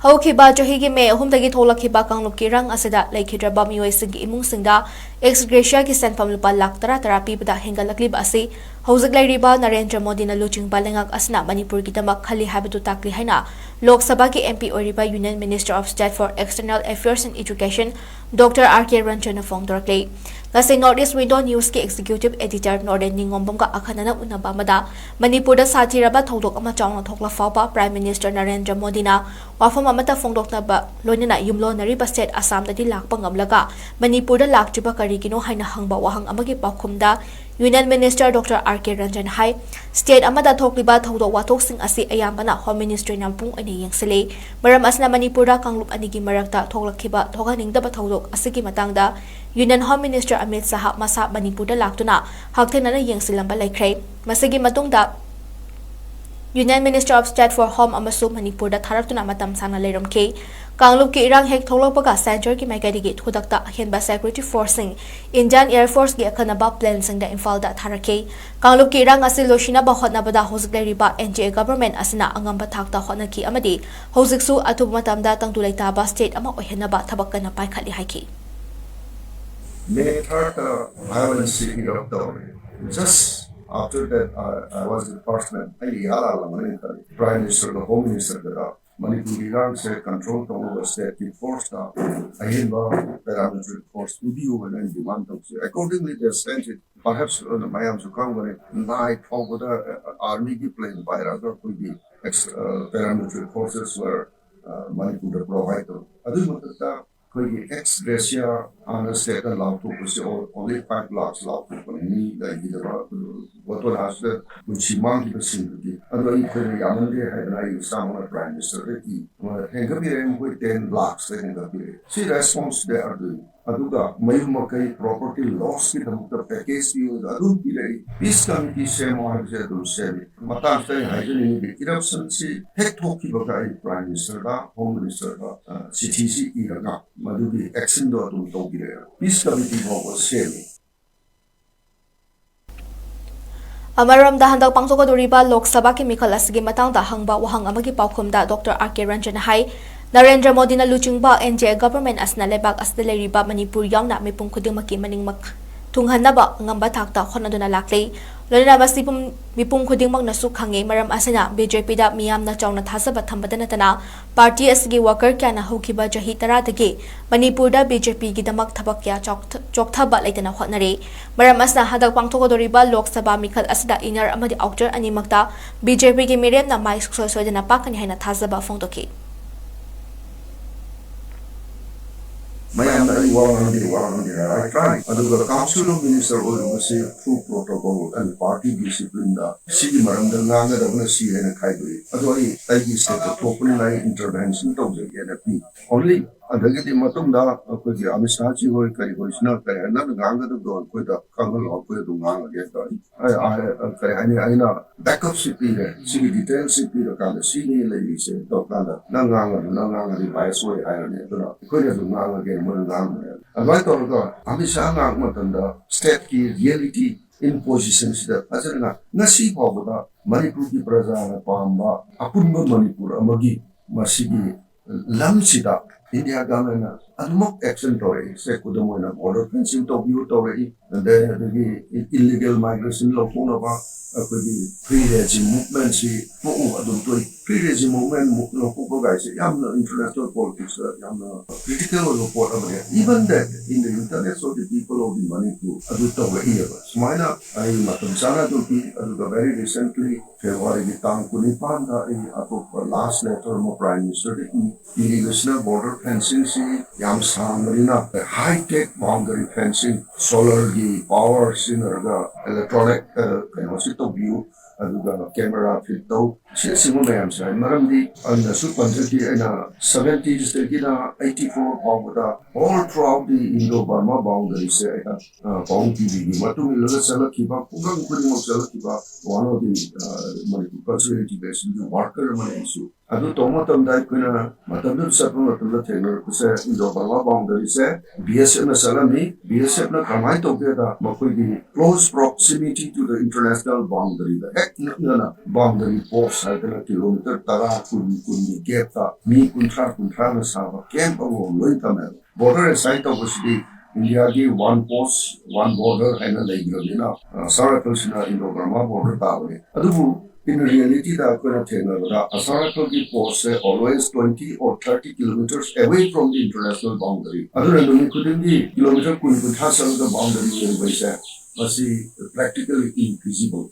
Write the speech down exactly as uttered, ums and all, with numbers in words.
ꯍꯧꯈꯤꯕ ꯆꯍꯤꯒꯤ ꯃꯦ ꯑꯍꯨꯝꯗꯒꯤ ꯊꯣꯛꯂꯛꯈꯤꯕ ꯀꯥꯡꯂꯨꯞꯀꯤ ꯏꯔꯥꯡ ꯑꯁꯤꯗ ꯂꯩꯈꯤꯗ꯭ꯔꯕ ꯃꯤꯑꯣꯏꯁꯤꯡꯒꯤ ꯏꯃꯨꯡꯁꯤꯡꯗ ex gratia ꯒꯤ ꯁꯦꯟꯐꯝ ꯂꯨꯄꯥ ꯂꯥꯈ ꯇꯔꯥ ꯇꯔꯥ ꯄꯤꯕꯗ ꯍꯦꯟꯒꯠꯂꯛꯂꯤꯕ ꯑꯁꯤ ꯍꯧꯖꯤꯛ ꯂꯩꯔꯤꯕ ꯅꯔꯦꯟꯗ꯭ꯔ ꯃꯣꯗꯤꯅ ꯂꯨꯆꯤꯡꯕ ꯂꯩꯉꯥꯛ ꯑꯁꯤꯅ ꯃꯅꯤꯄꯨꯔꯒꯤꯗꯃꯛ ꯈꯜꯂꯤ ꯍꯥꯏꯕꯗꯨ ꯇꯥꯛꯂꯤ ꯍꯥꯏꯅ ꯂꯣꯛ ꯁꯚꯥꯒꯤ M P ꯑꯣꯏꯔꯤꯕ Union Minister of State for External Affairs and Education Doctor R K Ranjan ꯅ ꯐꯣꯡꯗꯣꯔꯛꯂꯤ꯫ ꯉꯁꯤ North East Window News ꯀꯤ Executive Editor ꯅꯣꯔꯦꯟ ꯅꯤꯉꯣꯝꯕꯝꯒ ꯑꯈꯟꯅꯅ ꯎꯅꯕ ꯑꯃꯗ ꯃꯅꯤꯄꯨꯔꯗ ꯁꯥꯊꯤꯔꯕ ꯊꯧꯗꯣꯛ ꯑꯃ ꯆꯥꯎꯅ ꯊꯣꯛꯂ ꯐꯥꯎꯕ Prime Minister ꯅꯔꯦꯟꯗ꯭ꯔ ꯃꯣꯗꯤꯅ ꯋꯥꯐꯝ ꯑꯃꯠꯇ ꯐꯣꯡꯗꯣꯛꯅꯕ ꯂꯣꯏꯅꯅ ꯌꯨꯝꯂꯣꯟꯅꯔꯤꯕ state ꯑꯁꯥꯝꯗꯗꯤ ꯂꯥꯛꯄ ꯉꯝꯂꯒ ꯃꯅꯤꯄꯨꯔꯗ ꯂꯥꯛꯇ꯭ꯔꯤꯕ ꯀꯔꯤꯒꯤꯅꯣ ꯍꯥꯏꯅ ꯍꯪꯕ ꯋꯥꯍꯪ ꯑꯃꯒꯤ ꯄꯥꯎꯈꯨꯝꯗ Union Minister Doctor R K Ranjan ꯍꯥꯏ, state ꯑꯃꯗ ꯊꯣꯛꯂꯤꯕ ꯊꯧꯗꯣꯛ ꯋꯥꯊꯣꯛꯁꯤꯡ ꯑꯁꯤ ꯑꯌꯥꯝꯕꯅ Home Ministry ꯅ ꯃꯄꯨꯡ ꯑꯣꯏꯅ ꯌꯦꯡꯁꯤꯜꯂꯤ꯫ ꯃꯔꯝ ꯑꯁꯤꯅ ꯃꯅꯤꯄꯨꯔꯗ ꯀꯥꯡꯂꯨꯞ ꯑꯅꯤꯒꯤ ꯃꯔꯛꯇ ꯊꯣꯛꯂꯛꯈꯤꯕ ꯊꯣꯛꯍꯟꯅꯤꯡꯗꯕ ꯊꯧꯗꯣꯛ ꯑꯁꯤꯒꯤ ꯃꯇꯥꯡꯗ Union Home Minister Amit Shah ꯃꯁꯥ ꯃꯅꯤꯄꯨꯔꯗ ꯂꯥꯛꯇꯨꯅ ꯍꯛꯊꯦꯡꯅꯅ ꯌꯦꯡꯁꯤꯜꯂꯝꯕ ꯂꯩꯈ꯭ꯔꯦ꯫ ꯃꯁꯤꯒꯤ ꯃꯇꯨꯡꯗ Union Minister of State for Home ꯑꯃꯁꯨ ꯃꯅꯤꯄꯨꯔꯗ ꯊꯥꯔꯛꯇꯨꯅ ꯃꯇꯝ ꯁꯥꯡꯅ ꯂꯩꯔꯝꯈꯤ꯫ ꯀꯥꯡꯂꯨꯞꯀꯤ ꯏꯔꯥꯡ ꯍꯦꯛ ꯊꯣꯛꯂꯛꯄꯒ centre ꯒꯤ ꯃꯥꯏꯀꯩꯗꯒꯤ ꯈꯨꯗꯛꯇ ꯑꯍꯦꯟꯕ security force ꯁꯤꯡ Indian Air Force ꯀꯤ ꯑꯈꯟꯅꯕ plane ꯁꯤꯡꯗ ꯏꯝꯐꯥꯜꯗ ꯊꯥꯔꯛꯈꯤ꯫ ꯀꯥꯡꯂꯨꯞꯀꯤ ꯏꯔꯥꯡ ꯑꯁꯤ ꯂꯣꯏꯁꯤꯟꯅꯕ ꯍꯣꯠꯅꯕꯗ ꯍꯧꯖꯤꯛ ꯂꯩꯔꯤꯕ N D A government ꯑꯁꯤꯅ ꯑꯉꯝꯕ ꯊꯥꯛꯇ ꯍꯣꯠꯅꯈꯤ ꯑꯃꯗꯤ ꯍꯧꯖꯤꯛꯁꯨ ꯑꯊꯨꯕ ꯃꯇꯝꯗ ꯇꯪꯗꯨ ꯂꯩꯇꯥꯕ state ꯑꯃ ꯑꯣꯏꯍꯟꯅꯕ ꯊꯕꯛ ꯀꯟꯅ ꯄꯥꯏꯈꯠꯂꯤ ꯍꯥꯏꯈꯤ꯫ May third ꯇ violence ꯁꯤ erupt ꯇꯧꯔꯦ꯫ Just after that, I, I was the first man. ꯑꯩ ꯏꯍꯥꯟ ꯍꯥꯟꯅ ꯃꯅꯤꯡ ꯈꯜꯂꯤ꯫ Prime Minister ꯒ Home Minister ꯒꯗ ꯃꯅꯤꯄꯨꯔꯒꯤ ꯏꯔꯥꯡꯁꯦ control ꯇꯧꯅꯕ state ꯀꯤ force ꯇ ꯑꯍꯦꯟꯕ paramilitary force ꯄꯤꯕꯤꯌꯨ ꯍꯥꯏꯅ ꯑꯩ demand ꯇꯧꯖꯩ꯫ Accordingly, they sent it. Perhaps, uh, ꯃꯌꯥꯝꯁꯨ ꯈꯪꯕꯅꯤ, ꯅꯥꯏ ꯐꯥꯎꯕꯗ, uh, army ꯒꯤ plane ꯄꯥꯏꯔꯒ ꯑꯩꯈꯣꯏꯒꯤ ex-, uh, paramilitary forces were, uh, ꯃꯅꯤꯄꯨꯔꯗ provide ꯇꯧꯏ꯫ ꯑꯗꯨꯒꯤ ꯃꯊꯛꯇ ꯑꯩꯈꯣꯏꯒꯤ ex gratia ꯍꯥꯟꯅ state ꯇ ꯂꯥꯎꯊꯣꯛꯄꯁꯦ all-, only five lakhs ꯂꯥꯎꯊꯣꯛꯄꯅꯤ, ꯃꯤ ꯂꯩꯈꯤꯗꯕ, ꯘꯣꯇꯣꯅꯥꯁꯤꯗ ꯄꯨꯟꯁꯤ ꯃꯥꯡꯈꯤꯕꯁꯤꯡꯗꯨꯒꯤ꯫ ꯑꯗꯣ ꯑꯩꯈꯣꯏꯅ ꯌꯥꯝꯃꯟꯗꯦ ꯍꯥꯏꯗꯅ ꯑꯩ ꯏꯁꯥꯃꯛꯅ Prime Minister ꯗ ꯏ꯫ ꯍꯦꯟꯒꯠꯄꯤꯔꯛꯑꯦ, ꯃꯈꯣꯏ ten lakhs ꯇ ꯍꯦꯟꯒꯠꯄꯤꯔꯛꯑꯦ꯫ ꯁꯤ response they are doing꯫ ꯑꯗꯨꯒ ꯃꯌꯨꯝ ꯃꯀꯩ, property loss ꯀꯤꯗꯃꯛꯇ package ꯄꯤꯌꯨ, ꯑꯗꯨꯝ ꯄꯤꯔꯛꯏ꯫ Peace committee ꯁꯦꯝꯃꯣ ꯍꯥꯏꯕꯁꯦ ꯑꯗꯨꯝ ꯁꯦꯝꯃꯤ꯫ ꯃꯇꯥꯡꯁꯤꯗ ꯑꯩ ꯍꯥꯏꯖꯅꯤꯡꯉꯤꯗꯤ, eruption ꯁꯤ ꯍꯦꯛ ꯊꯣꯛꯈꯤꯕꯒ ꯑꯩ Prime Minister ꯗ, Home Minister ꯗ, ꯑ, ꯆꯤꯊꯤꯁꯤ ꯏꯔꯒ ꯃꯗꯨꯒꯤ action ꯗꯣ ꯑꯗꯨꯝ ꯇꯧꯕꯤꯔꯛꯑꯦ꯫ Peace committee ꯐꯥꯎꯕ ꯁꯦꯝꯃꯤ꯫ ꯑꯃꯔꯣꯝꯗ, ꯍꯟꯗꯛ ꯄꯥꯡꯊꯣꯛꯀꯗꯧꯔꯤꯕ ꯂꯣꯛ ꯁꯚꯥꯒꯤ ꯃꯤꯈꯜ ꯑꯁꯤꯒꯤ ꯃꯇꯥꯡꯗ ꯍꯪꯕ ꯋꯥꯍꯪ ꯑꯃꯒꯤ ꯄꯥꯎꯈꯨꯝꯗ ꯗꯣꯛꯇꯔ ꯑꯥꯔ ꯀꯦ ꯔꯟꯖꯟꯅ ꯍꯥꯏ, ꯅꯔꯦꯟꯗ꯭ꯔ ꯃꯣꯗꯤꯅ ꯂꯨꯆꯤꯡꯕ ꯑꯦꯟ ꯗꯤ ꯑꯦ ꯒꯚꯔꯟꯃꯦꯟꯠ ꯑꯁꯤꯅ ꯂꯩꯕꯥꯛ ꯑꯁꯤꯗ ꯂꯩꯔꯤꯕ ꯃꯅꯤꯄꯨꯔ ꯌꯥꯎꯅ ꯃꯤꯄꯨꯝ ꯈꯨꯗꯤꯡꯃꯛꯀꯤ ꯃꯅꯤꯡꯃꯛ ꯊꯨꯡꯍꯟꯅꯕ ꯉꯝꯕ ꯊꯥꯛꯇ ꯍꯣꯠꯅꯗꯨꯅ ꯂꯥꯛꯂꯤ꯫ ꯂꯣꯏꯅꯅ ꯃꯁꯤ ꯄꯨꯝ-, ꯃꯤꯄꯨꯝ ꯈꯨꯗꯤꯡꯃꯛꯅꯁꯨ ꯈꯪꯉꯤ꯫ ꯃꯔꯝ ꯑꯁꯤꯅ ꯕꯤ ꯖꯦ ꯄꯤꯗ ꯃꯤꯌꯥꯝꯅ ꯆꯥꯎꯅ ꯊꯥꯖꯕ ꯊꯝꯕꯗ ꯅꯠꯇꯅ, ꯄꯥꯔꯇꯤ ꯑꯁꯤꯒꯤ ꯋꯥꯀꯔ ꯀꯌꯥꯅ ꯍꯧꯈꯤꯕ ꯆꯍꯤ ꯇꯔꯥꯗꯒꯤ ꯃꯅꯤꯄꯨꯔꯗ ꯕꯤ ꯖꯦ ꯄꯤꯒꯤꯗꯃꯛ ꯊꯕꯛ ꯀꯌꯥ ꯆꯥꯎꯊ-, ꯆꯣꯛꯊꯕ ꯂꯩꯇꯅ ꯍꯣꯠꯅꯔꯤ꯫ ꯃꯔꯝ ꯑꯁꯤꯅ, ꯍꯟꯗꯛ ꯄꯥꯡꯊꯣꯛꯀꯗꯧꯔꯤꯕ ꯂꯣꯛ ꯁꯚꯥ ꯃꯤꯈꯜ ꯑꯁꯤꯗ ꯏꯟꯅꯔ ꯑꯃꯗꯤ ꯑꯥꯎꯇꯔ ꯑꯅꯤꯃꯛꯇ ꯕꯤ ꯖꯦ ꯄꯤꯒꯤ ꯃꯤꯔꯦꯞꯅ ꯃꯥꯏ ꯁꯨꯡꯁꯣꯏ ꯁꯣꯏꯗꯅ ꯄꯥꯛꯀꯅꯤ ꯍꯥꯏꯅ ꯊꯥꯖꯕ ꯐꯣꯡꯗꯣꯛꯈꯤ꯫ ꯃꯌꯥꯝꯅ ꯑꯩ ꯋꯥ ꯉꯥꯡꯗꯦ, ꯋꯥ ꯉꯥꯡꯗꯦ ꯍꯥꯏꯔ I try꯫ ꯑꯗꯨꯒ Council of Minister ꯑꯣꯏꯔꯨꯕꯁꯤ through protocol and party discipline ꯗ ꯁꯤꯒꯤ ꯃꯔꯝꯗ ꯉꯥꯡꯒꯗꯕꯅ ꯁꯤ ꯍꯥꯏꯅ ꯈꯥꯏꯗꯣꯛꯏ꯫ ꯑꯗꯣ ꯑꯩ ꯑꯩꯒꯤ state ꯇ ꯊꯣꯛꯄꯅꯤꯅ ꯑꯩ intervention ꯇꯧꯖꯒꯦꯅ ꯄꯤ꯫ Only ꯑꯗꯒꯤꯗꯤ ꯃꯇꯨꯡꯗ ꯑꯩꯈꯣꯏꯒꯤ ꯑꯃꯤꯠ ꯁꯥꯍꯖꯤ ꯍꯣꯏ ꯀꯔꯤ ꯍꯣꯏꯁꯤꯅ ꯀꯔꯤ ꯍꯥꯏ, "ꯅꯪꯅ ꯉꯥꯡꯒꯗꯕꯗꯣ ꯑꯩꯈꯣꯏꯗ ꯈꯪꯍꯜꯂꯣ, ꯑꯩꯈꯣꯏ ꯑꯗꯨꯝ ꯉꯥꯡꯉꯒꯦ" ꯇꯧꯔꯤ꯫ ꯑꯩ, ꯑꯩ, ꯀꯔꯤ ꯍꯥꯏꯅꯤ, ꯑꯩꯅ backup ꯁꯤ ꯄꯤꯔꯦ, ꯁꯤꯒꯤ detail ꯁꯤ ꯄꯤꯔꯀꯥꯟꯗ ꯁꯤꯅꯤ ꯂꯩꯔꯤꯁꯦ ꯇꯧꯔꯀꯥꯟꯗ, "ꯅꯪ ꯉꯥꯡꯒꯅꯨ, ꯅꯪ ꯉꯥꯡꯉꯗꯤ bias ꯑꯣꯏ" ꯍꯥꯏꯔꯅꯤ꯫ ꯑꯗꯨꯅ ꯑꯩꯈꯣꯏꯅ ꯑꯗꯨꯝ ꯉꯥꯡꯉꯒꯦ, ꯃꯣꯏꯅ ꯉꯥꯡꯕꯅꯦ꯫ ꯑꯗꯨꯃꯥꯏꯅ ꯇꯧꯔꯒ ꯑꯃꯤꯠ ꯁꯥꯍ ꯉꯥꯡꯕ ꯃꯇꯝꯗ state ꯀꯤ reality in position ꯁꯤꯗ ꯐꯖꯅ ꯉꯁꯤ ꯐꯥꯎꯕꯗ ꯃꯅꯤꯄꯨꯔꯒꯤ ꯄ꯭ꯔꯖꯥꯅ ꯄꯥꯝꯕ ꯑꯄꯨꯟꯕ ꯃꯅꯤꯄꯨꯔ ꯑꯃꯒꯤ ꯃꯁꯤꯒꯤ ꯂꯝꯁꯤꯗ India government ꯅ ꯑꯗꯨꯃꯛ action ꯇꯧꯔꯛꯏ꯫ ꯁꯦ, ꯈꯨꯗꯝ ꯑꯣꯏꯅ border fencing ꯇꯧꯕꯤꯌꯨ ꯇꯧꯔꯛꯏ, ꯑꯗꯩ ꯑꯗꯒꯤ illegal migration ꯂꯧꯊꯣꯛꯅꯕ ꯑꯩꯈꯣꯏꯒꯤ free regime movement ꯁꯤ ꯇꯣꯛꯎ ꯑꯗꯨꯝ ꯇꯣꯛꯏ꯫ Free regime movement ꯃꯨꯛ ꯂꯧꯊꯣꯛꯄ ꯀꯥꯏꯁꯦ ꯌꯥꯝꯅ international politics ꯇ ꯌꯥꯝꯅ critical ꯑꯣꯏꯕ ꯄꯣꯠ ꯑꯃꯅꯤ꯫ Even that in the interest of the people of the Manipur ꯑꯗꯨ ꯇꯧꯔꯛꯏꯑꯕ꯫ ꯁꯨꯃꯥꯏꯅ ꯑꯩ ꯃꯇꯝ ꯆꯥꯅ ꯑꯗꯨꯝ ꯄꯤ꯫ ꯑꯗꯨꯒ very recently February ꯒꯤ ꯇꯥꯡ ꯀꯨꯟꯅꯤꯄꯥꯟꯗ ꯑꯩ ꯑꯇꯣꯞꯄ last letter ꯑꯃ Prime Minister ꯗ ꯏ-, ꯏꯔꯤꯕꯁꯤꯅ border fencing ꯁꯤ ꯌꯥꯝ ꯁꯥꯡꯕꯅꯤꯅ high tech boundary fencing, solar ꯒꯤ power ꯁꯤꯖꯤꯟꯅꯔꯒ electronic, ꯑ, ꯀꯩꯅꯣꯁꯤ ꯇꯧꯕꯤꯌꯨ, ꯑꯗꯨꯒ camera fit ꯇꯧ, ꯁꯤꯅꯆꯤꯡꯕ ꯃꯌꯥꯝꯁꯦ ꯍꯥꯏ꯫ ꯃꯔꯝꯗꯤ ꯑꯩꯅꯁꯨ ꯄꯟꯖꯈꯤ, ꯑꯩꯅ seventies ꯗꯒꯤꯅ eighty four ꯐꯥꯎꯕꯗ all throughout the Indo Burma boundary ꯁꯦ ꯑꯩꯅ, ꯑ, ꯄꯥꯎ ꯄꯤꯕꯤꯒꯤ ꯃꯇꯨꯡ ꯏꯜꯂꯒ ꯆꯠꯂꯛꯈꯤꯕ, ꯈꯨꯡꯒꯪ ꯈꯨꯗꯤꯡꯃꯛ ꯆꯠꯂꯛꯈꯤꯕ one of the, ꯑ, Manipur Cultural Integration ꯒꯤ worker ꯑꯃꯅꯤ ꯑꯩꯁꯨ꯫ ꯑꯗꯨ ꯇꯧꯕ ꯃꯇꯝꯗ ꯑꯩꯈꯣꯏꯅ ꯃꯇꯝꯗꯨꯗ ꯆꯠꯄ ꯃꯇꯝꯗ ꯊꯦꯡꯅꯔꯛꯄꯁꯦ, ꯏꯟꯗꯣ ꯕꯔꯃꯥ ꯕꯥꯎꯟꯗꯔꯤꯁꯦ ꯕꯤ ꯑꯦꯁ ꯑꯦꯐꯅ ꯆꯠꯂꯝꯃꯤ꯫ ꯕꯤ ꯑꯦꯁ ꯑꯦꯐꯅ ꯀꯃꯥꯏꯅ ꯇꯧꯒꯦꯗ, ꯃꯈꯣꯏꯒꯤ close proximity to the international boundaryꯗ ꯍꯦꯛ ꯅꯛꯅꯅ ꯕꯥꯎꯟꯗꯔꯤ ꯄꯣꯁ ꯍꯥꯏꯗꯅ ꯀꯤꯂꯣꯃꯤꯇꯔ ꯇꯔꯥ, ꯀꯨꯟ, ꯀꯨꯟꯒꯤ ꯒꯦꯞꯇ ꯃꯤ ꯀꯨꯟꯊ꯭ꯔꯥ, ꯀꯨꯟꯊ꯭ꯔꯥꯅ ꯁꯥꯕ ꯀꯦꯝꯞ ꯑꯃꯃꯝ ꯂꯣꯏ ꯊꯝꯃꯦꯕ꯫ ꯕꯣꯔꯗꯔ ꯑꯦꯁꯥꯏꯟ ꯇꯧꯕꯁꯤꯗꯤ ꯏꯟꯗꯤꯌꯥꯒꯤ ꯋꯥꯟ ꯄꯣꯁ ꯋꯥꯟ ꯕꯣꯔꯗꯔ ꯍꯥꯏꯅ ꯂꯩꯈ꯭ꯔꯕꯅꯤꯅ, ꯑ, ꯑꯁꯥꯝ ꯔꯥꯏꯐꯜꯁꯤꯅ ꯏꯟꯗꯣ ꯕꯔꯃꯥ ꯕꯣꯔꯗꯔ ꯇꯥꯕꯅꯤ꯫ ꯑꯗꯨꯕꯨ in realityꯗ ꯑꯩꯈꯣꯏꯅ ꯊꯦꯡꯅꯕꯗ Assam ꯔꯥꯏꯐꯜꯒꯤ ꯄꯣꯁꯁꯦ always twenty or thirty kilometers away from the international boundary꯫ ꯑꯗꯨꯅ ꯅꯨꯃꯤꯠ ꯈꯨꯗꯤꯡꯒꯤ ꯀꯤꯂꯣꯃꯤꯇꯔ ꯀꯨꯟ ꯀꯨꯟꯊ꯭ꯔꯥ ꯆꯠꯂꯒ ꯕꯥꯎꯟꯗꯔꯤ ꯌꯦꯡꯕ ꯍꯥꯏꯁꯦ, ꯃꯁꯤ practically infeasible꯫